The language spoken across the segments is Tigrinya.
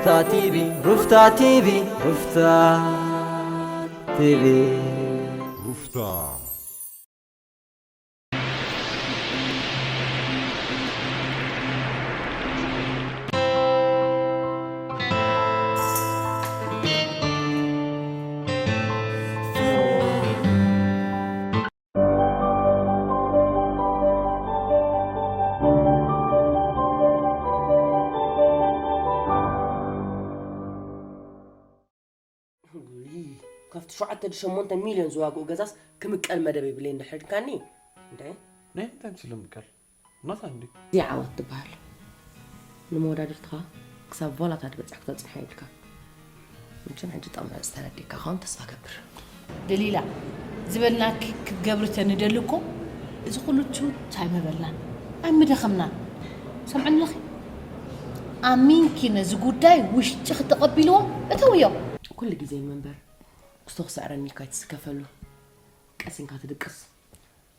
ሩፍታ ቲቪ ሩፍታ ቲቪ ሩፍታ ቲቪ ሩፍታ ካብቲ ሸውዓተ ሸሞንተ ሚልዮን ዝዋግኡ ገዛስ ክምቀል መደብ የብለይ እንድሕር ኢልካኒ። እንደ ናይ እንታይ ምስለ ምቀል ናታ እንዲ እዚኣ ዓወት ትበሃል። ንመወዳድርትኻ ክሳብ ቮላታ ድበጽሕ ክተጽንሖ ኢልካ። መቸም ሕጂ ጠመ ዝተረዲካ ኸውን ተስፋ ገብር። ደሊላ ዝበልናኪ ክትገብሪ ተንደሊ እኮ እዚ ኩሉ ቱ ታይም በልናን ኣይምደኸምናን። ሰምዕኒ ኣለኺ? ኣሚንኪ ነዚ ጉዳይ ውሽጢ ክተቐቢልዎ እተውዮ። ኩሉ ግዜ መንበር ክስቶ ክስዕረኒ ኢልካ ይትስከፈሉ። ቀሲንካ ትድቅስ፣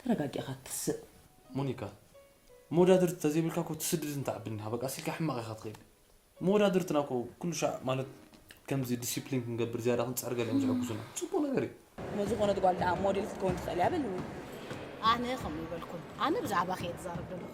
ተረጋጊእካ ትስእ። ሞኒካ፣ መወዳድርቲ ተዘይብልካ እኮ ትስድድን ትዓብን ኢኻ። በቃ፣ ሲልካ ሕማቕ ኢኻ ትኸይድ። መወዳድርትና እኮ ኩሉ ሻዕ ማለት ከምዚ ዲሲፕሊን ክንገብር ዝያዳ ክንጽዕር ገለ እዮም ዝሕግዙና። ጽቡቕ ነገር እዩ። እሞ ዝኾነት ጓል ደኣ ሞዴል ክትከውን ትኽእል እያ በልኒ። ኣነ ከምኡ ይበልኩም። ኣነ ብዛዕባኺ እየ ዝዛረብ ዘለኹ።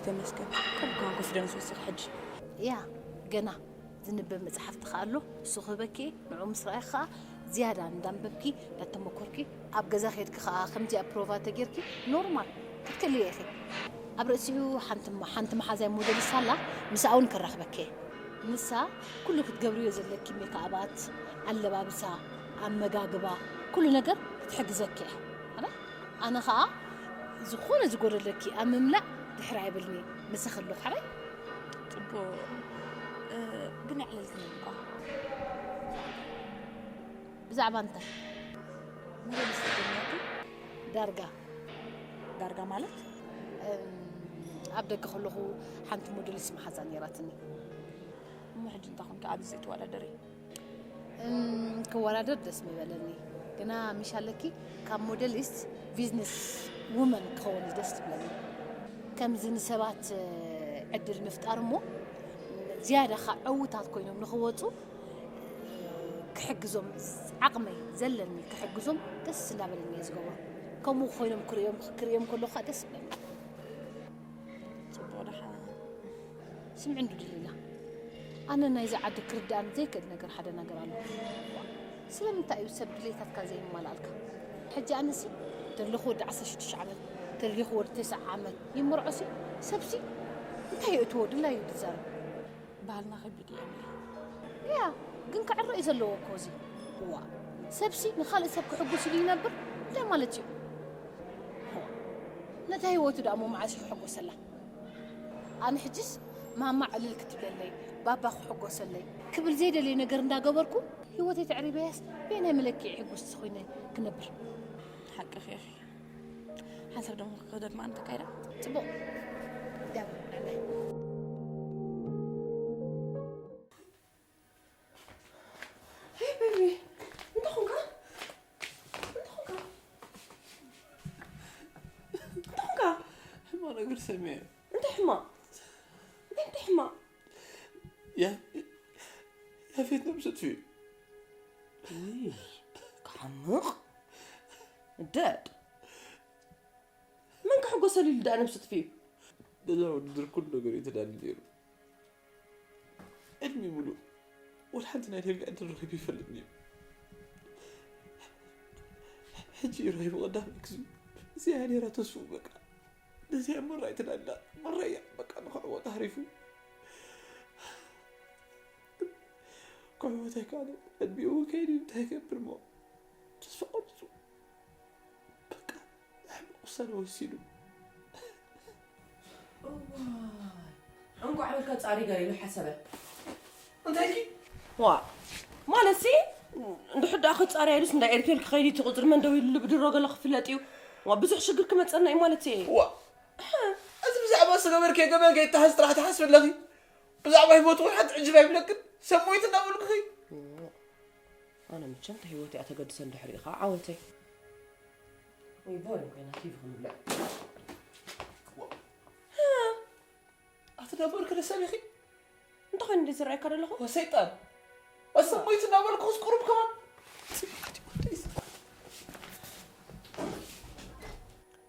ተመስገን። ከም ኮንፊደንስ ወሲኽ ሕጂ። ያ፣ ገና ዝንበብ መጽሓፍቲ ከኣ ኣሎ፣ እሱ ክህበኪ፣ ንዑ ምስ ረኣይኪ ከኣ ዝያዳ እንዳንበብኪ፣ እንዳተመኮርኪ፣ ኣብ ገዛ ኬድኪ ከኣ ከምዚኣ ፕሮቫ ተጌርኪ፣ ኖርማል ክትክእልዮ ኢኺ። ኣብ ርእሲኡ ሓንቲ፣ ሓንቲ መሓዛይ ሞዴሊስት ኣላ፣ ምስኣ እውን ከራኽበኪ እየ። ንሳ ኩሉ ክትገብርዮ ዘለኪ ሜክኣባት፣ ኣለባብሳ፣ ኣመጋግባ፣ ኩሉ ነገር ክትሕግዘኪ እያ። ኣነ፣ ኣነ ኸኣ ዝኾነ ዝጎደለኪ ኣብ ምምላእ ድሕር ኣይብልኒ፣ ምሳኺ ኣለኹ ሓራይ። ጽቡቕ። እ፣ ግን የዕለልክኒ እኳ። ብዛዕባ እንታይ? ሙሉ ምስ ትገኛቱ? ዳርጋ። ዳርጋ ማለት? እም፣ ኣብ ደገ ከለኹ ሓንቲ ሞዴሊስት መሓዛ ነይራትኒ። እሞ ሕጂ እንታይ ኮንኪ ኣብዚ ዘይትወዳደሪ? ክወዳደር ደስ ምበለኒ፣ ግና ምሽ ኣለኪ ካብ ሞዴሊስት ቢዝነስ ውመን ክኸውን ደስ ትብለኒ። ከምዚ ንሰባት ዕድል ምፍጣር እሞ ዝያዳ ካ ዕውታት ኮይኖም ንኽወፁ ክሕግዞም፣ ዓቕመይ ዘለኒ ክሕግዞም ደስ እናበለኒ እየ ዝገብሮ። ከምኡ ኮይኖም ክርእዮም ክርእዮም ከለኹ ከዓ ደስ ይብለኒ። ፅቡቕ ደሓ ስምዒ እንዱ ድሊላ፣ ኣነ ናይዚ ዓዲ ክርድኣኒ ዘይክእል ነገር ሓደ ነገር ኣሎ። ስለምንታይ እዩ ሰብ ድሌታትካ ዘይማልኣልካ? ሕጂ ኣነሲ ተለኹ ወዲ ዓሰርተ ሽዱሽተ ዓመት ተለኹ ወዲ ተስዓ ዓመት ይመርዖሲ፣ ሰብሲ እንታይ የእትዎ ድላዩ ድዛረብ። ባህልና ከቢድ እዩ። እያ፣ ግን ክዕረ እዩ ዘለዎ እኮ እዚ። እዋ፣ ሰብሲ ንኻልእ ሰብ ክሕጉስ ኢሉ ይነብር እንታይ ማለት እዩ? ነታ ህይወቱ ደኣ እሞ መዓስ እዩ ክሕጎሰላ? ኣነ ሕጅስ ማማ ዕልል ክትብለለይ፣ ባባ ክሕጎሰለይ ክብል ዘይደልዮ ነገር እንዳገበርኩ ህይወተይ ተዕሪበያስ በየናይ መለክዒ ሕጉስቲ ኮይነ ክነብር? ሓቅኺ ኢኺ። ሓንሳብ ደሞ ክኽደድ መኣን ተካይዳ። ጽቡቕ። ዳብ ንዕናይ። Hey baby፣ እንታይ ኾንካ? እንታይ ኾንካ? እንታይ ኾንካ? ሕማቕ ነገር ሰሚዐ። እንታይ ሕማቕ? እንታይ እንታይ ሕማቕ? ያ- ያፌት ነብሱ ኣጥፊኡ። ውይ፣ ክሓምቕ። ደድ። መን ክሕጎሰሉ ኢሉ ደኣ ነብሱ ኣጥፊኡ? ነዛ ውድድር ኩሉ ነገር እዩ ተዳሊ ነይሩ። ዕድሚኡ ሙሉእ ወላ ሓንቲ ናይ ዳርጋ ዕድል ረኺቡ ይፈልጥን እዩ። ሕጂ እዩ ረኺቡ ቀዳማይ ግዜኡ። እዚኣ እያ ነይራ ተስፍኡ በቃ። ነዚኣ መራይ ትዳላ መራይ እያ በቃ ንኽዕወት ሃሪፉ። ክዕወት ኣይከኣለን። ዕድሚኡ እውን ከይዱ እዩ እንታይ ይገብር እሞ ተስፋ ቆሪፁ። በቃ ሕማቕ ውሳነ ወሲኑ። እዋይ፣ እንቋዕ በልካ ጻሪ ገለ ኢሉ ሓሰበ። እንታይ ኢልኪ? ዋ፣ ማለትሲ እንድሕር ደኣ ክጻርያ ኢሉስ እንዳ ኤርቴል ክኸይድ እዩ፣ እቲ ቁጽሪ መን ደው ኢሉሉ ብድሮ ገለ ክፍለጥ እዩ። ዋ፣ ብዙሕ ሽግር ክመጸና እዩ ማለት እየ። ዋ፣ እዚ ብዛዕባ ዝገበርክዮ ገበን ከይተሓዝ ጥራሕ ትሓስቢ ኣለኺ። ብዛዕባ ህይወቱ እውን ሓንቲ ዕጅብ ኣይብለክን። ሰብ ሞይቱ እናበልኩኺ። ኣነ መቸም ተህይወት እያ ተገድሰ እንድሕር ኢኻ ዓወተይ። ወይ ቦል ኮይና ቲቪ ክንብልዕ። ኣቲ ደበር ክደ ሰብ ኢኺ? እንታይ ኮይኑ እንዲ ዝረኣየካ ዘለኹ? ወሰይጣን። ወሰብ ሞይቱ እናበልኩ ክስ ቁሩብ ከማን።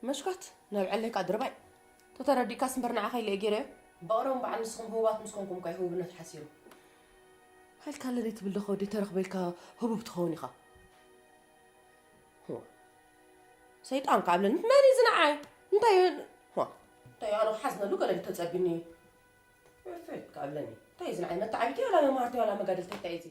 መሽካት ናብ ዕለይካ ድርባይ። ተተረዲእካስ እምበር ንዓኻ ኢለ እየ ገይረዮ። ብቐደሙ በዓል ንስኹም ህቡባት ምስ ኮንኩም እኳ እዩ ህቡብነት ሓሲሩ። ሃልካ ኣለኒ ትብል ዶ ከወዲ ተረኽበ ኢልካ ህቡብ ትኸውን ኢኻ። ሰይጣን ካብለኒ መን እዩ ዝንዓይ? እንታይ እዩ? እንታይ እዩ ኣነ ክሓዝነሉ ገለ ተጸቢኒ? ፐርፌክት ካብለኒ እንታይ እዩ ዝንዓይ? መተዓቢቲ ዋላ መማርቲ ዋላ መጋደልቲ እንታይ እዩ እዚ?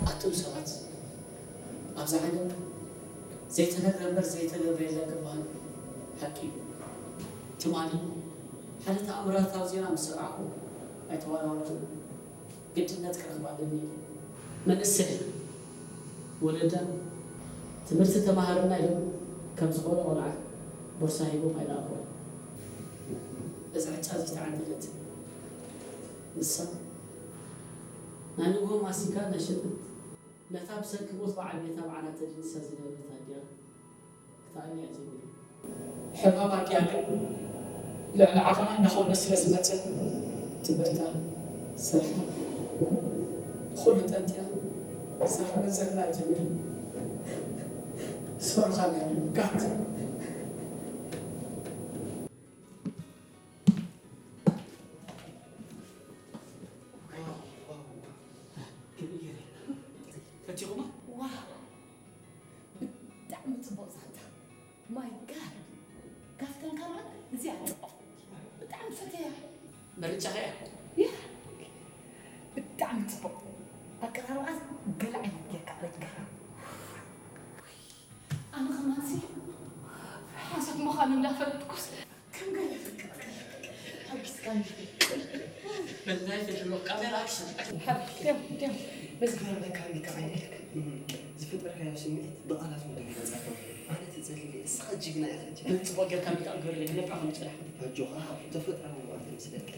ኣቱም ሰባት፣ ኣብዛ ዓለም ዘይተነግረ እምበር ዘይተገብረ የለን ክበሃል ሓቂ እዩ። ትማሊ ሓደ ተኣምራታዊ ዜና ምስ ሰማዕኩ ኣይተዋላወልኩን። ግድነት ክረኽባ ኣለኒ ኢለ። መንእሰይ ወለዳ ትምህርቲ ተማሃረና ኢሎም ከም ዝኾነ ቆልዓ ቦርሳ ሂቦም ኣይለኣኹዋን። እዛ ዕጫ እዚ ተዓደለት። ንሳ ናይ ንግሆ ማሲንካ እናሸጠት ነታ ብሰንኪ ሞት በዓል ቤታ ባዕላ ተደንሳ ዝነበረት ኣዲኣ ክትኣሊ እያ ጀሚራ። ሕማም ኣዲኣ ግን ልዕሊ ዓቕማ እናኾነ ስለ ዝመጸ ትምህርታ፣ ስርሓ፣ ንኹሉ ጠንጢያ ስራሕ መንዘርና እያ ጀሚራ። ሶሪ ካሜራ ጋት። ፈቲኹማ? ዋው ብጣዕሚ ጽቡቕ ዛንታ። My God፣ ካፍተን ካልኦት እዚኣ ጽቡቕ። ብጣዕሚ ፈትየያ። መርጫኺ እያ። ያ ብጣዕሚ ጽቡቕ። ኣቀራርባኣ ገለ ዓይነት ጌርካ ኣረድጋኻ። ኣነ ከማንሲ ሓሶት ምዃኑ እንዳፈለጥኩስ ከም ገለ ፍቅር ሓጊዝካኒ። ናይ ፌደራል ካሜራ ኣክሽን። ሓብ፣ ዲም፣ ዲም። በዚ ክመርመካ ኢልካ ዓይነ ኢልካ። ዝፈጠርካዮ ስምዒት ብቓላት እውን ደይገለጽካዮ። ኣነ ተጸሊለ፣ እስኻ ጅግና ኢኻ፣ ጅግና። ጽቡቕ ጌርካ ሜክኣፕ ገይርለይ፣ ክነብዕ ከም ዝጸናሕኩ። ኣጆኻ፣ ተፈጥሮኣዊ መዓልቲ ምስለካ።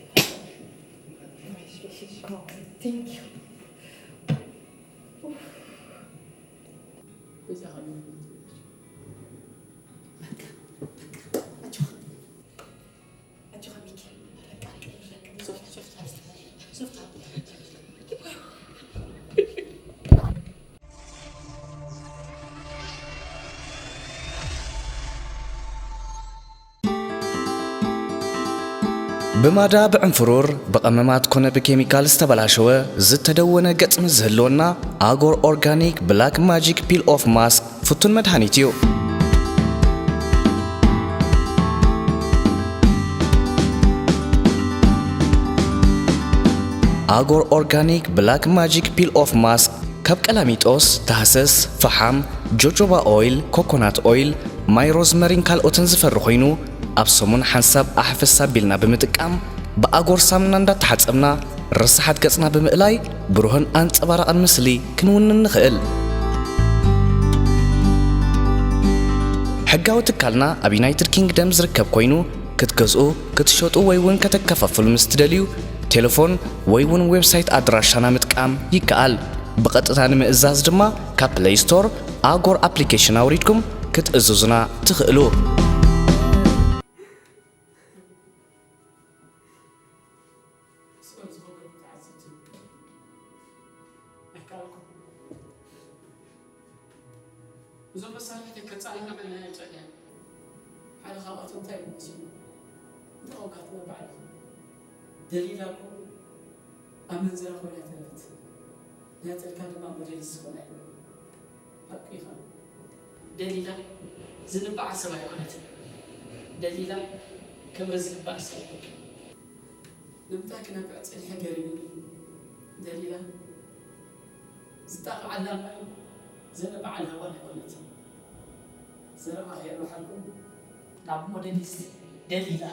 Thank you። በዛ ኸሉ በቃ፣ በቃ፣ ኣጆኻ። ኣጆኻ ሚኪ። በቃ፣ ሶፍት፣ ሶፍት፣ ሶፍት። ብማዳ፣ ብዕንፍሩር፣ ብቐመማት ኮነ ብኬሚካል ዝተበላሸወ ዝተደወነ ገጽ ምስ ዝህልወና፣ ኣጎር ኦርጋኒክ ብላክ ማጂክ ፒል ኦፍ ማስክ ፍቱን መድሃኒት እዩ። ኣጎር ኦርጋኒክ ብላክ ማጂክ ፒል ኦፍ ማስክ ካብ ቀላሚጦስ፣ ታህሰስ፣ ፈሓም፣ ጆጆባ ኦይል፣ ኮኮናት ኦይል፣ ማይ ሮዝመሪን ካልኦትን ዝፈሪ ኮይኑ፣ ኣብ ሰሙን ሓንሳብ ኣሕፈስ ኣቢልና ብምጥቃም፣ ብኣጎር ሳሙና እንዳተሓጸብና፣ ረሳሓት ገጽና ብምእላይ፣ ብሩህን ኣንጸባራቕን ምስሊ ክንውንን ንኽእል። ሕጋዊ ትካልና ኣብ ዩናይትድ ኪንግደም ዝርከብ ኮይኑ፣ ክትገዝኡ፣ ክትሸጡ ወይ እውን ከተከፋፍሉ ምስ ትደልዩ፣ ቴሌፎን ወይ እውን ዌብሳይት ኣድራሻና ምጥቃም ይከኣል። ብቐጥታ ንምእዛዝ ድማ ካብ ፕለይ ስቶር ኣጎር ኣፕሊኬሽን ኣውሪድኩም ክትእዝዙና ትኽእሉ። እዞም መሳርሕቲ ከጻንዕና ምዕናይ ኣይጸንዕን። ሓደ ካብኣቶም እንታይ እዩ መሲሉ? እንታይ ኮንካ ትነብዕ ኣለኻ? ደሊላ እኮ ኣመንዝራ ኮይና ኣይተረፈትን። ነጸልካ ድማ ሞዴሊስት ኮይና እያ። ሓቁ ኢኻ። ደሊላ ዝንባዓ ሰብ ኣይኮነትን። ደሊላ ክብሪ ዝግባኣ ሰብ እያ። ንምንታይ ክነብዕ ጸኒሐ ገሪሙኒ። ደሊላ ዝጣቕዓላ እምበር ዘንብዓላ ጓል ኣይኮነትን። ዘረባ ከየብርሓልኩም ናብ ሞዴሊስት ደሊላ።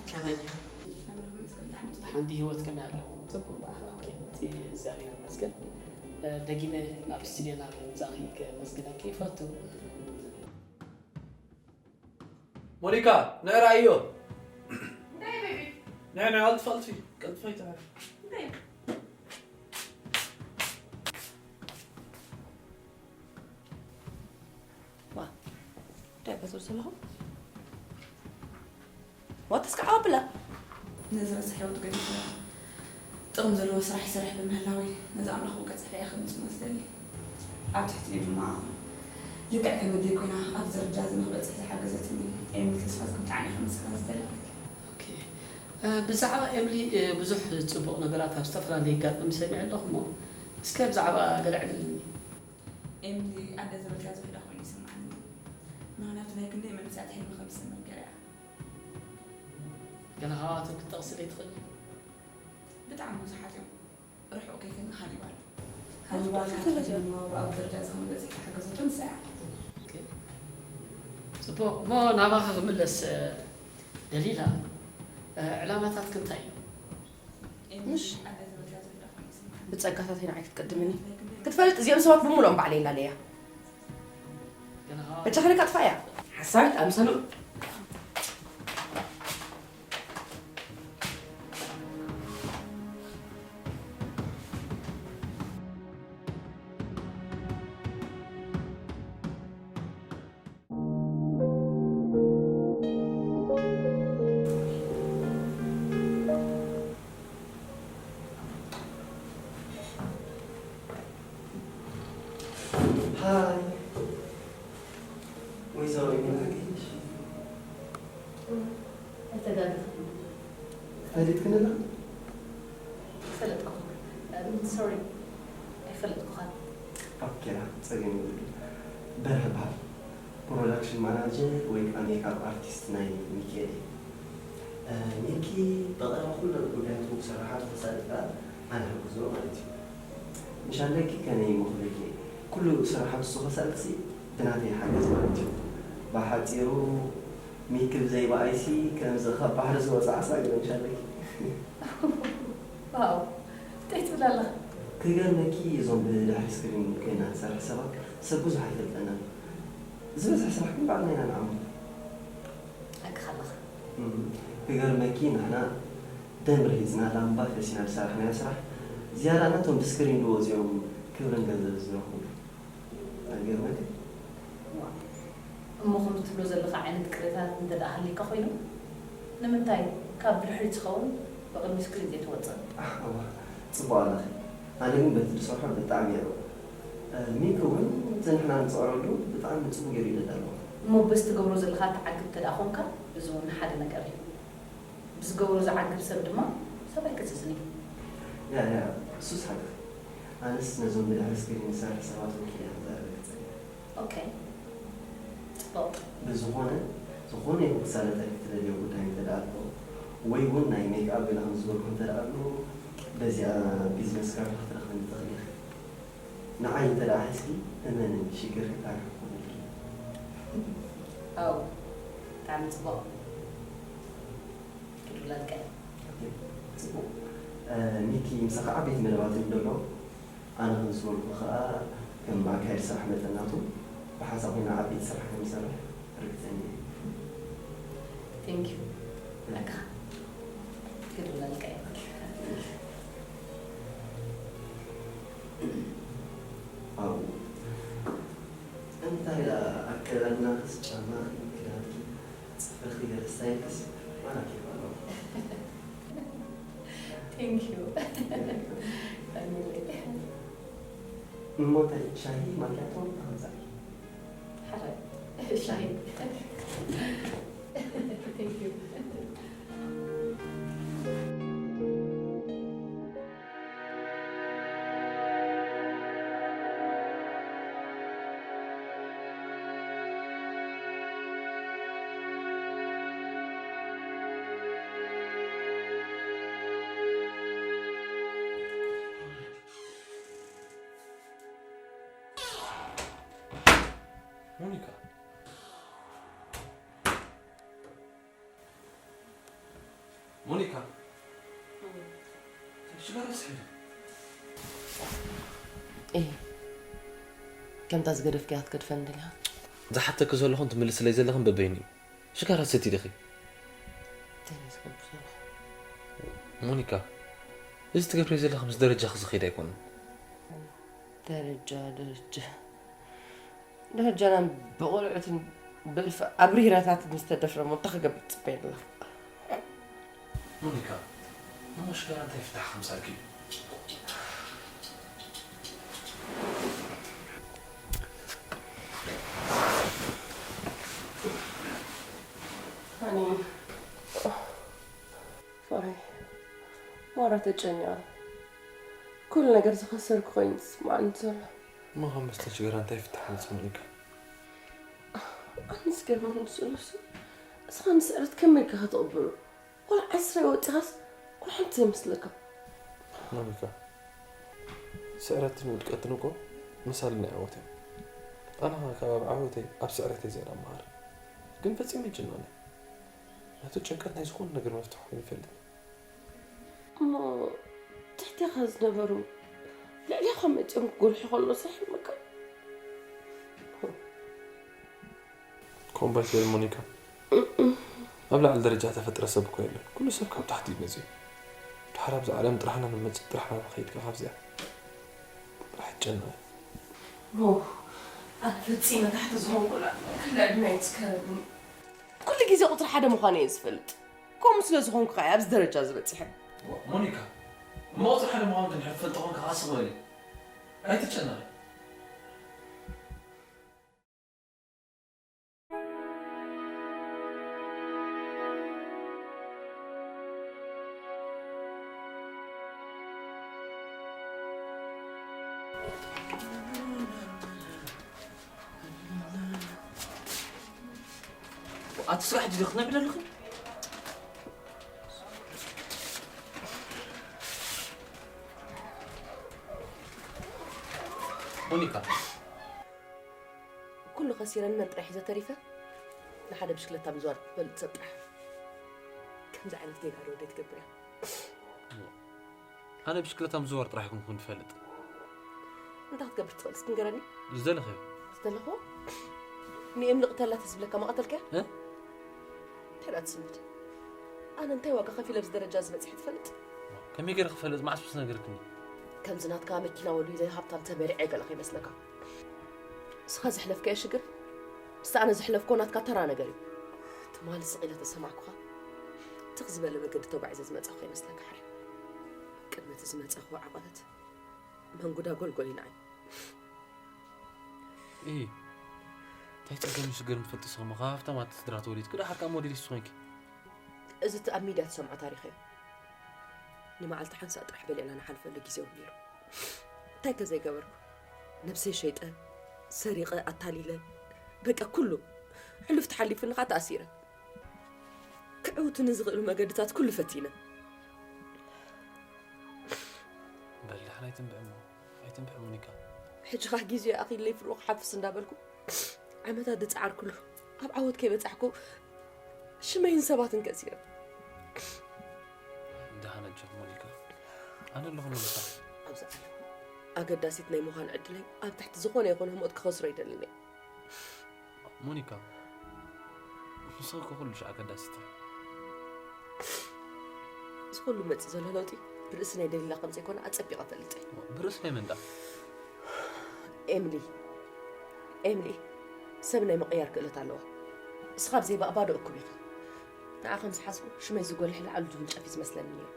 ከመይ? ሓንቲ ህይወት ከመይ ኣለዎ? ጽቡቕ በዓል። ኦኬ፣ እቲ እግዚኣብሔር ይመስገን። እ፣ ደጊመ ናብ ስቱድዮና ብምምጻእኪ ከመስግነኪ ይፈቱ። ሞኒካ፣ ንዕራ እዮ። እንታይ ቤቢ? ንዕ፣ ንዕ፣ ኣልጥፊ፣ ኣልጥፊ፣ ቀልጥፊ፣ ተራ። እንታይ? ዋ፣ እንታይ በዝብል ዘለኹ? ዋ፣ ተስካዕ ኣብላ። ነዚ ረሳሕ ህይወት ገዲፈ ጥቕሚ ዘለዎ ስራሕ ይሰርሕ ብምህላወይ፣ ነዚ ኣምላኽ ክውቀጽ ሕራይ ክምጽእ ዝደሊ። ኣብ ትሕቲኡ ድማ ልክዕ ከም ኣደይ ኮይና ኣብዚ ደረጃ እዚ ንክበጽሕ ዝሓገዘትኒ ኤሚሊ ተስፋዝጊ ብጣዕሚ እየ ከመስግና ዝደሊ። ኦኬ። እ፣ ብዛዕባ ኤሚሊ፣ እ፣ ብዙሕ ጽቡቕ ነገራት ኣብ ዝተፈላለዩ ኣጋጣሚ ሰሚዐ ኣለኹ እሞ፣ እስከ ብዛዕባ ገለ ዕልልኒ። ኤሚሊ ኣደ ዝበልካ ዝውሕዳ ኮይኑ ይስምዓኒ። ምኽንያቱ ናይ ክንደይ መንእሰያት ሕልሚ ከም ዝሰመር ገለ እያ። ገለ ካብኣቶም ክትጠቕስለይ ትኽእሊ? ብጣዕሚ ብዙሓት እዮም። ርሑቕ ከይከድና ሃኒባል። ሃኒባል ካብ ትሕቲ መነባብሮ ኣብ ደረጃ እዚ ከም ዝበጽሕ ዝሓገዘቶ ንሳ እያ። ኦኬ። ጽቡቕ። እሞ ናባኺ ክምለስ፣ እ፣ ደሊላ፣ እ፣ ዕላማታትኪ እንታይ እዩ? ምሽ? ብጸጋታተይ ንዓይ ክትቀድምኒ። ክትፈልጥ እዚኦም ሰባት ብምሉኦም ባዕለይ ኣለለያ። በጃ ከለካ ጥፋእያ። ሓሳዊት ኣምሰሉ። ሃይ። ወይዘሮ ይመናገኝ። ኣይተጋገኽን። ፈሊጥክኒ ዶ? ፈለጥኩኻ። እም፣ ሶሪ። ኣይፈለጥኩኻን። ኦኬ፣ ጸገም የብሉን። በርሀ በሃል። ፕሮዳክሽን ማናጀር ወይ ከዓ ሜክኣፕ ኣርቲስት ናይ ሚኪኤል እየ። እ፣ ሚኪ ብቐረባ ኩሉ ጉዳያቱ ክሰርሓሉ ተሳሊጣ ኣነ ሕግዞ ማለት እዩ። ምሻለኪ ከመይ ይመኽለኪ? ኩሉ ስራሕ ንሱ ከሳልጥሲ ብናተይ ሓገዝ ማለት እዩ። ብሓጺሩ ሚኪ ብዘይ ብኣይሲ ከምዚ ካብ ባሕሪ ዝወጸ ዓሳ ገለ ምሻለኪ። ዋው እንታይ ትብል ኣለኻ? ክገርመኪ እዞም ብድሕሪ ስክሪን ኮይና ትሰርሕ ሰባት ሰብ ብዙሕ ኣይፈልጠናን። ዝበዝሕ ስራሕ ግን ባዕልና ኢና ንዓሞ። ሓቅኻ ኣለኻ። እም፣ ክገርመኪ ንሕና ደም ርሂጽና ላምባ ፈሲና ዝሰራሕናዮ ስራሕ ዝያዳ ናቶም ብስክሪን ድዎ እዚኦም ክብርን ገንዘብ ዝረኽቡ። ኣይገርመኪ? እሞ ከምዚ ትብሎ ዘለኻ ዓይነት ቅሬታታት እንተ ደኣ ሃልዩካ ኮይኑ ንምንታይ ካብ ብድሕሪት ዝኸውን ብቕድሚ ስክሪን ዘይትወጽእ? ኣዋ፣ ጽቡቕ ኣለኺ። ኣነ ግን በቲ ዝሰርሖ ብጣዕሚ እየ ርኡቕ። ሚኪ እውን እቲ ንሕና ንጽዕረሉ ብጣዕሚ ጽቡቕ ገይሩ ይደዳሎ። እሞ በዚ ትገብሮ ዘለኻ ትዓግብ እንተ ደኣ ኾንካ እዚ እውን ሓደ ነገር እዩ። ብዝገብሮ ዝዓግብ ሰብ ድማ ሰብ ኣይከስስን እዩ። ያ ያ እሱስ ሓቅኺ። ኣነስ ነዞም ብድሕሪ ስክሪን ዝሰርሑ ሰባት ወኪለ እየ ክዛረበኪ ጸኒሐ። ኦኬ ጽቡቕ። ብዝኾነ ዝኾነ ይኹን ክሳለጠልኪ ትደልዮ ጉዳይ እንተ ደኣ ኣሎ ወይ እውን ናይ ሜክኣፕ ገለ ከም ዝበልኩ እንተ ደኣ ኣሎ በዚኣ ቢዝነስ ካርድ ክትረኽብኒ ትኽእሊ ኢኺ። ንዓይ እንተ ደኣ ሒዝኪ እመንኒ ሽግርኪ ታሪኽ ክኾነልኪ እዩ። ኣው ብጣዕሚ ጽቡቕ ክድውለልካ እየ። ጽቡቕ። ሚኪ ምሳኻ ዓበይቲ መደባት እዮም ዘለዉ። ኣነ ከም ዝበልኩ ከኣ ከም ኣካያዲ ስራሕ መጠን ናቱ ብሓንሳእ ኮይና ዓበይቲ ስራሕ ከም ንሰርሕ ርግጸኛ እየ። Thank you። ኣካ ክድውለልካ እየ። ኣብኡ እንታይ ደኣ ኣከዳድናኽስ ጫማኺ ክዳንኪ ጽፍርኺ ገለ ስታይልክስ ማራኪ እኮ ኣለዎ። Thank you። ቀኒለይ። እሞ እንታይ ሻሂ ማኪያቶ እንታይ ከምጻእኪ? ሕራይ ሻሂ። Thank you። ሞኒካ ሞኒካ ሽጋራ ስሕሪ እይ ከምታ ዝገደፍክያ ክትገድፈኒ ደሊኻ ዝሓተኪ ዘለኹን ትምልስለይ ዘለኽን በበይኑ እዩ ሽጋራ ሰቲ ዲኺ እንታይ ነው ዝገብር ዘለኹ ሞኒካ እዚ ትገብርዮ ዘለኺ ምስ ደረጃኺ ዝኸይድ ኣይኮነን ደረጃ ደረጃ ደረጃና ብቑልዑትን ብእልፊ ኣብሪራታትን ዝተደፍረ ሞታ ክገብር ትጽበየ ኣለኻ ሞኒካ፣ እሞ ሽጋራ እንታይ ፍታሕ ከምጻልኪ እዩ? ኣነ ፍቕረይ ማራ ተጨኒቐ ኩሉ ነገር ዝኸሰርኩ ኮይኑ ዝስምዓኒ ዘሎ። እሞ ካብ መስተ ሽጋራ እንታይ ፍታሕ መጽ ሞኒካ? ኣነ ዝገርመኒ ዘሎ እሱ እስኻ ንስዕረት ከመይ ኢልካ ክትቕበሎ? ዋላ ዓስራይ ወጺኻስ ዋላ ሓንቲ ዘይመስለካ። ሞኒካ፣ ስዕረትን ውድቀትን እኮ መሳሊ ናይ ዓወት እዮም። ኣነ ኸኣ ካብ ኣብ ዓወተይ ኣብ ስዕረተይ ዝያዳ እመሃር። ግን ፈጺመ ኣይጭነቕን እየ። ናቱ ጭንቀት ናይ ዝኾነ ነገር መፍትሒ ኮይኑ ይፈልጥ። እሞ ትሕቴኻ ዝነበሩ ልዕሌኻ መጺኦም ክጎልሑ ከለዉ ስራሕ ይመካ። ከምኡ በል ከይብል ሞኒካ፣ ኣብ ላዕሊ ደረጃ ተፈጥረ ሰብ እኮ የለን። ኩሉ ሰብ ካብ ታሕቲ እዩ መጺኡ። ድሓር ኣብዛ ዓለም ጥራሕና ንመጽእ ጥራሕና ንኸይድ ከ ካብዚኣ ጥራሕ ይጨነቕ። ሞ ኣነ ፈጺመ ታሕቲ ዝኾንኩላ ክልተ ዕድመ ኣይትስከረኒ። ኩሉ ግዜ ቁጽሪ ሓደ ምዃነይ እየ ዝፈልጥ። ከምኡ ስለ ዝኾንኩ ከኣ ኣብዚ ደረጃ እዚ በጺሐ። ሞኒካ፣ እሞ ቁጽሪ ሓደ ምዃንኪ እንድሕር ትፈልጢ ኾንኪ ከኣ ስቕ በሊ። ኣይትጨነቒ። ኣቲ ስራሕ ድዩ ክትነብሪ ዘለኺ? ሞኒካ። ኩሉ ከሲረ ንመን ጥራሕ ሒዘ ተሪፈ? ንሓደ ብሽክለታ ምዝዋር ትፈልጥ ሰብ ጥራሕ። ከምዚ ዓይነት ጌጋ ዶ ወደይ ትገብር እያ? ኣነ ብሽክለታ ምዝዋር ጥራሕ ይኹንኩን ትፈልጥ። እንታይ ክትገብር ትኽእል እስኪ ንገረኒ? ዝደለኸዮ። ዝደለኹ? ንኤምሊ ቅተላ ተዝብለካ መቐተልከ? እ? እንታይ ደኣ ትስምት? ኣነ እንታይ ዋጋ ከፊለ ኣብዚ ደረጃ ዝበፅሐ ትፈልጥ? ከመይ ገይረ ክፈልጥ መዓስ ምስ ነገርክኒ? ከምዚ ናትካ መኪና ወዲለ ሃብታም ተመሪዐ ገለ ከይመስለካ። እስኻ ዘሕለፍካዮ ሽግር ምስቲ ኣነ ዘሕለፍኮ ናትካ ተራ ነገር እዩ። ትማሊ ስቕ ኢለ ተሰማዕኩኻ ትኽ ዝበለ መገዲ ተጓዒዘ ዝመጻኹ ከይመስለካ ሕራይ። ቅድሚ እቲ ዝመጻኹ ዓቐበት መንጉዳ ጎልጎሊና እዩ። እይ እንታይ ጸገም ሽግር ምፈልጥ ሰሙ ካብቶም ኣቲ ስድራ ተወሊድኩ ደሓር ካብ ሞዴሊስት ኮይንኪ እዚ እቲ ኣብ ሚድያ ትሰምዖ ታሪኽ እዩ። ንመዓልቲ ሓንሳእ ጥራሕ በሊዕና ንሓልፈሉ ግዜ እውን ነይሩ። እንታይ ከ ዘይገበርኩ? ነብሰይ ሸይጠ፣ ሰሪቐ፣ ኣታሊለ፣ በቃ ኩሉ ሕሉፍ ተሓሊፉኒ ከዓ ተኣሲረ። ክዕውቱኒ ዝኽእሉ መገድታት ኩሉ ፈቲነ። በል ደሓን ኣይትንብዕ እሞ ኣይትንብዕ ሞኒካ። ሕጂ ኸ ግዜ ኣኺለይ ፍርቑ ክሓፍስ እንዳበልኩ ዓመታት ዝፀዓርኩሉ ኣብ ዓወት ከይበፃሕኩ ሽመይን ሰባትን ከሲረ። ደሓን ኣጆኽ ሞኒካ ኣነ ኣለኹ ንምሳኺ። ኣብዚ ዓለም ኣገዳሲት ናይ ምዃን ዕድለይ ኣብ ትሕቲ ዝኾነ ይኹን ህሞት ክኸስሮ ኣይደልን እየ። ሞኒካ ንስኺ እኮ ኩሉ ሻዕ ኣገዳሲት ኢኺ። እዚ ኩሉ መፂእ ዘሎ ለውጢ ብርእሲ ናይ ደሊላ ከም ዘይኮነ ኣፀቢቐ ፈልጥ እየ። ብርእስ ናይ መን ደኣ? ኤምሊ ኤምሊ ሰብ ናይ ምቕያር ክእለት ኣለዋ። እስኻ ብዘይ ባእ ባዶ እኩብ ኢኻ። ንዓ ከም ዝሓስቡ ሽመይ ዝጎልሕ ላዕሉ ዝብል ጨፊ ዝመስለኒ ነይሩ።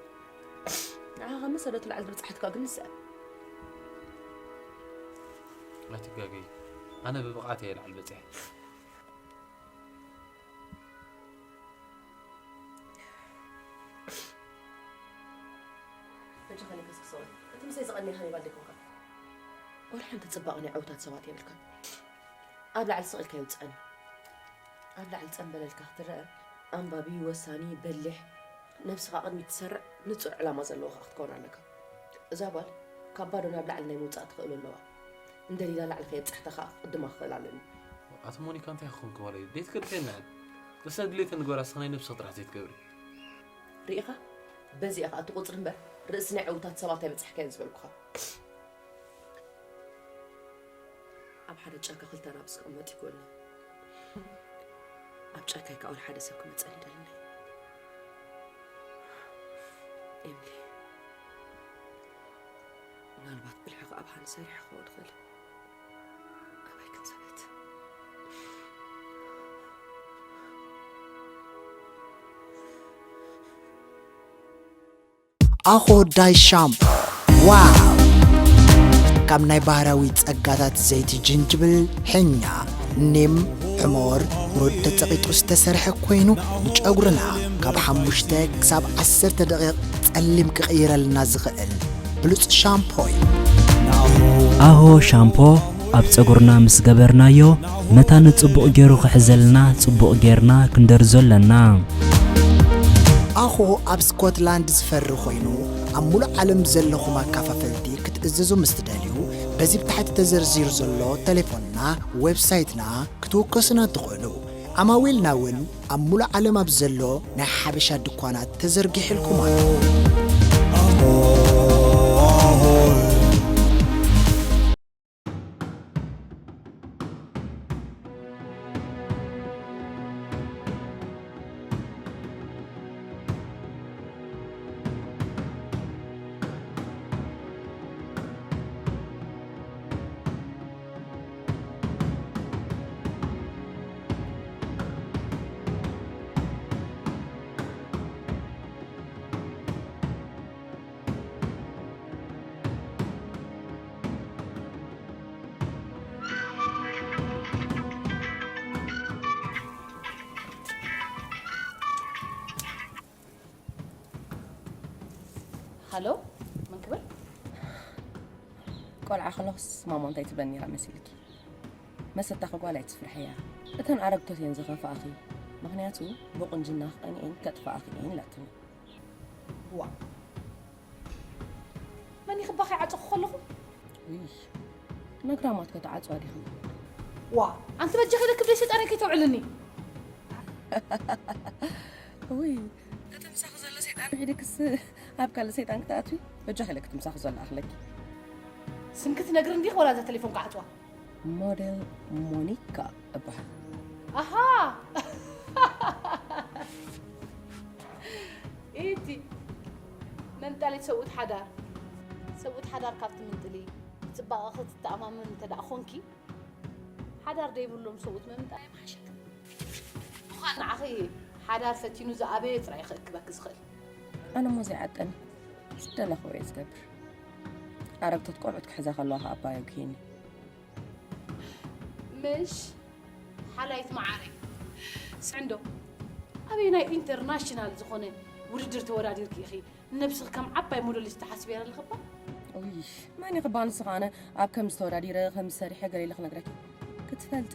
ንዓ ካብ መሰረቱ ላዕሊ ዝብፅሓትካ ግን ንስኣ ኣይትጋገይ ኣነ ብብቕዓት እየ ላዕሊ በፂሐ። ሕጂ ከነከስክሰወን እቲ ምሰይ ዝቐኒኻ ይባል ደይኮንካ። ወላ ሓንቲ ፅባቐ ናይ ዕውታት ሰባት የብልካን። ኣብ ላዕሊ ስቕ ኢልካ ይውፅኣኒ። ኣብ ላዕሊ ፀምበለልካ ክትረአ ኣንባቢ፣ ወሳኒ፣ በሊሕ፣ ነብስኻ ቅድሚት ትሰርዕ ንፁር ዕላማ ዘለዎኻ ክትከውን ኣለካ። እዛ ጓል ካብ ባዶ ናብ ላዕሊ ናይ ምውፃእ ትኽእሎ ኣለዋ። እንደሊላ ላዕሊ ከየብፃሕታ ከዓ ክቕድማ ክኽእል ኣለኒ። ኣቲ ሞኒካ እንታይ ክኾንኪ ዋለዩ ደይትገድፈየና እያ። እሳ ድሌተ ንግበራ እስኻ ናይ ነብስኺ ጥራሕ ዘይትገብሪ። ርኢኻ? በዚኣ ከዓ እቲ ቁፅሪ እምበር ርእሲ ናይ ዕውታት ሰባት ኣይበፃሕካዮን ዝበልኩኻ። ኣብ ሓደ ጫካ ክልተ ኣናብስ ክቕመጥ ይክእሉ። ኣብ ጫካይ ከዓ ወላ ሓደ ሰብ ክመፀኒ ይደልን። ኤምሊ፣ ምናልባት ብልሒ ከዓ ኣብሃኒ ሰሪሐ ክኸውን ይኽእል። ኣባይ ክንሰበት። ኣኾ ዳይ ሻምፖ ዋው! ካብ ናይ ባህርያዊ ጸጋታት ዘይቲ ጅንጅብል፣ ሕኛ፣ ኒም፣ ሕሞር፣ ሩድ ተጸቒጡ ዝተሰርሐ ኮይኑ ንጨጉርና ካብ ሓሙሽተ ክሳብ ዓሰርተ ደቂቕ ጸሊም ክቕይረልና ዝኽእል ብሉጽ ሻምፖ እዩ። ኣሆ ሻምፖ ኣብ ጸጉርና ምስ ገበርናዮ መታን ጽቡቕ ገይሩ ክሕዘልና ጽቡቕ ገይርና ክንደርዞ ኣለና። ኣኾ ኣብ ስኮትላንድ ዝፈሪ ኮይኑ ኣብ ሙሉእ ዓለም ዘለኹም ኣካፋፈልቲ ክትእዝዙ ምስ ትደልዩ በዚ ብታሕቲ ተዘርዚሩ ዘሎ ተሌፎንና ዌብሳይትና ክትውከሱና ትኽእሉ። ኣማዊልና እውን ኣብ ሙሉእ ዓለም ኣብ ዘሎ ናይ ሓበሻ ድኳናት ተዘርጊሕልኩም ኣሎ። ሃሎ፣ መን ክብል? ቆልዓ ከለኹስ ማማ እንታይ ትብለኒ ነይራ መሲልኪ? መሰታኺ ጓል ኣይትፍርሕያ። እተን ኣረግቶት እየን ዝኸፍኣኺ። ምኽንያቱ ብቑንጅናኺ ቀኒኤን ከጥፍኣኺ እየን ኢላትኒ። ዋ፣ መን ይኽባኺ ዓፀኹ ከለኹ? ውይ፣ ነግራማት ከተዓፅዋ ዲኹም? ዋ፣ ኣንቲ በጃኺ ደክብ ደይ ሰይጣን ከይተውዕልኒ። ውይ፣ እቲ ምሳኺ ዘሎ ሰይጣን ሒድክስ ኣብ ካልእ ሰይጣን ክትኣትዊ? በጃኺ ኢለ እቲ ምሳኺ ዘሎ ኣኽለኪ። ስምኪ ትነግሪ እንዲኽ ወላ እዛ ቴሌፎን ክዓፅዋ? ሞዴል ሞኒካ እበሃል። ኣሃ። ኢቲ መንጣሊት ሰብኡት ሓዳር። ሰብኡት ሓዳር ካብ ትምንጥሊ፣ ብፅባቐ ክትተኣማመን እንተ ደኣ ኾንኪ፣ ሓዳር ደይብሎም ሰብኡት ምምንጣል ኣይምሓሸክን። ምዃን ንዓኺ ሓዳር ፈቲኑ ዝኣበየ ጥራይ ክእክበኪ ዝኽእል። ኣነ እሞ ዘይዓጠኒ ዝደለኽዎ እየ ዝገብር። ኣረግቶት ቆልዑት ክሕዛ ከለዋ ኸዓ ኣባይ ኣጉህየኒ። ምሽ ሓላይት መዓረይ። ስዕንዶ፣ ኣበየናይ ኢንተርናሽናል ዝኾነ ውድድር ተወዳዲርኪ ኢኺ ንነብስኺ ከም ዓባይ ሞዴሊስት ትሓስብያ ዘለኺ እባ? ውይ፣ መን ኢኺ እባ ንስኺ ኣነ ኣብ ከምዚ ተወዳዲረ፣ ከምዚ ሰሪሐ ገለ ኢለ ክነግረኪ? ክትፈልጢ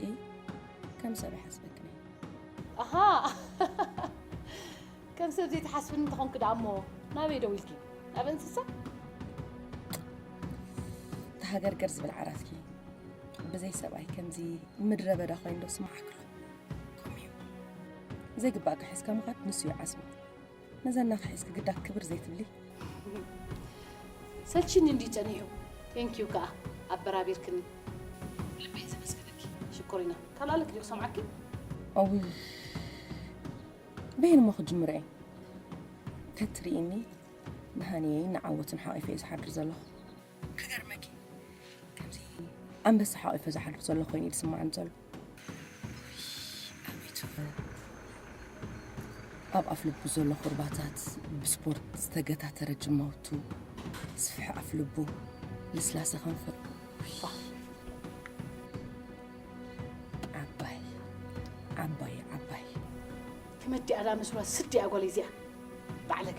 ከም ሰብ ኣይሓስበክን እየ። ኣሃ፣ ከም ሰብ ዘይትሓስብኒ እንተኾንኪ ደኣ እሞ ናበይ ደዊልኪ? ናብ እንስሳ? ተሃገርገር ዝብል ዓራትኪ ብዘይ ሰብኣይ ከምዚ ምድረ በዳ ኮይኑ ዶ ስምዓክሎ? ከምኡ እዩ። ዘይግባእካ ሒዝካ ምኻድ ንሱ እዩ ዓስቡ። ነዛ እናኻ ሒዝኪ ግዳ ክብር ዘይትብሊ? ሰልችኒ እንድዩ ጸኒሑ። ቴንኪዩ ከኣ ኣበራቢርክኒ። ልበይ ዘመስግነኪ። ሽኮሪና። ካልእ ኣለኪ ድዩ ክሰምዓኪ? ኣውይ። በይን እሞ ክጅምር እየ። ተትርእይኒ ንሃንየይን ንዓወትን ሓቒፈ እየ ዝሓድር ዘለኹ። ክገርመኪ፣ ከምዚ ኣንበሳ ሓቒፈ ዝሓድር ዘለኹ ኮይኑ እዩ ዝስምዓኒ ዘሎ። ኣቤት ፍቕሪ። ኣብ ኣፍ ልቡ ዘሎ ኹርባታት፣ ብስፖርት ዝተገታተረ ጅማውቱ፣ ስፍሕ ኣፍ ልቡ፣ ልስላሰ ከንፈር። ዓባይ፣ ዓባይ፣ ዓባይ። ከመዲኣ ዳ መስሏ ስዲ እያ ጓለይ እዚኣ። ባዕለገ።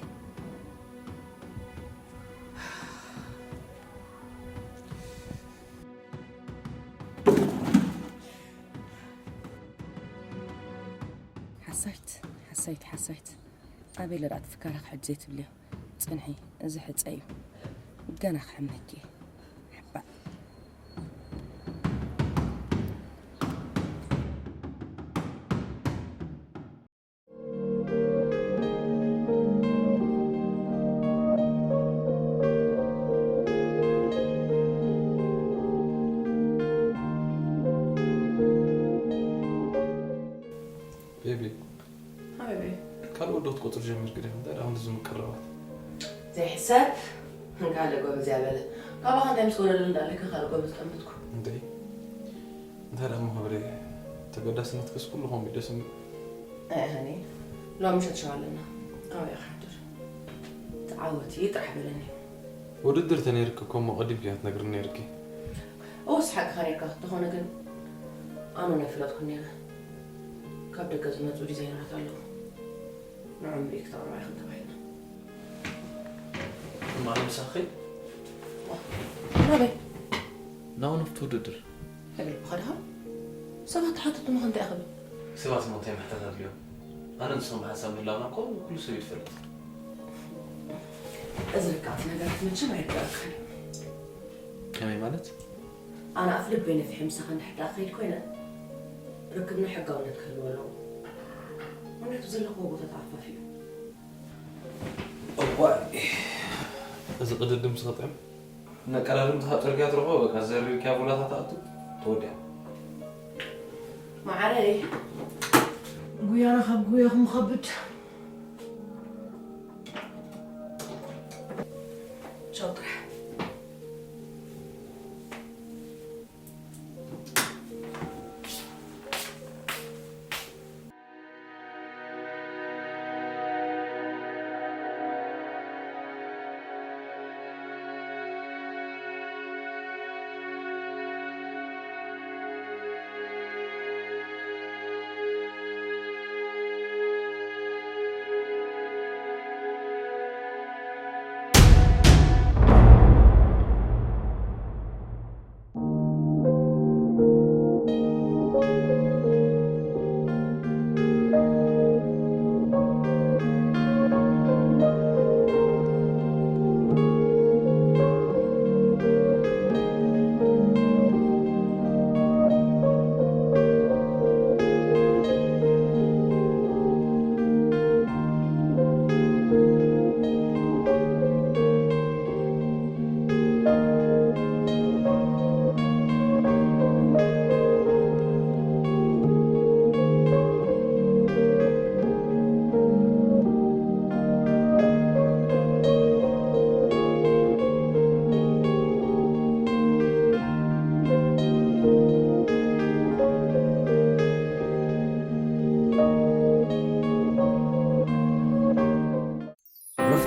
ሓሳይት፣ ሓሳይት፣ ሓሳይት። ኣበይ ለዳ ትፍካራ ክሕጅ ዘይትብልዮ? ጽንሒ፣ እዚ ሕጸ እዩ። ገና ክሕመኪ። ሕባእ። ቤቢ፣ ሓቢቢ። ካልእ ወዲ ክትቆጽሪ ጀሚርኪ ዲኺ? እንታይ ደኣ ክንዲ ዝምቅረባት? ዘይሕሰብ። ካልእ ጎበዝ እያ በለ። ካባኻ እንታይ ምስ ወረደ እንዳለካ ካልእ ጎበዝ ጠመትኩ። እንዴ? እንታይ ደኣ እሞ ክብሪ፣ ተገዳስነትክስ ኩሉ ከምኡ እዩ ደስ ዝብል። ኣይ፣ ሃኒ፣ ሎሚ ምሸት ሸው ኣለና። ኣበይ ክሓድር? ተዓወቲ ጥራሕ በለኒ። ውድድር ተነይርኪ እኮ እሞ ቀዲምኪ እያ ትነግርኒ ነይርኪ። እወስ ሓቅኻ ነይርካ፣ እንተኾነ ግን ኣነ ናይ ፍለጥኩ ነይረ። ካብ ደገ ዝመጹ ዲዛይነራት ኣለዉ። ንዕኦም ሪኢክ ተቕርባ ኢኽን ተባሂልና። እማ ኣነ ምሳኺ ከይድ? ናበይ? ናብ ነፍቲ ውድድር። ከይበልኩኻ ድኻ? ሰባት ተሓተቱኒ ከ እንታይ ክብል? ሰባት እሞ እንታይ ምሕታት ኣድልዮም? ኣነ ንስኹም ብሓንሳብ ምህላውና እኮ ኩሉ ሰብ እዩ ዝፈልጥ። እዚ ርቃዕቲ ነገራት መቸም ኣይርዳእካን እዩ። ከመይ ማለት? ኣነ ኣፍ ልበይ ነፊሐ ምሳኻ እንድሕር ደኣ ክኸይድ ኮይነ፣ ርክብና ሕጋውነት ክህልዎ ኣለዎ። ምኽንያቱ ዘለኽዎ ቦታ ተኣፋፊ እዩ። እዋይ፣ እዚ ቅድድም ስኽጥዕም። ነቀዳድም ትሃብ ጽርግያ ትረኽቦ፣ በቃ ዘሪርክያ ቡላታ ትኣቱ፣ ተወዲኣ። መዓረይ፣ ጉያና ካብ ጉያኹም ከብድ። ቻው ጥራሕ።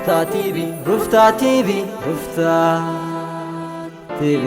ሩፍታ ቲቪ፣ ሩፍታ ቲቪ፣ ሩፍታ ቲቪ።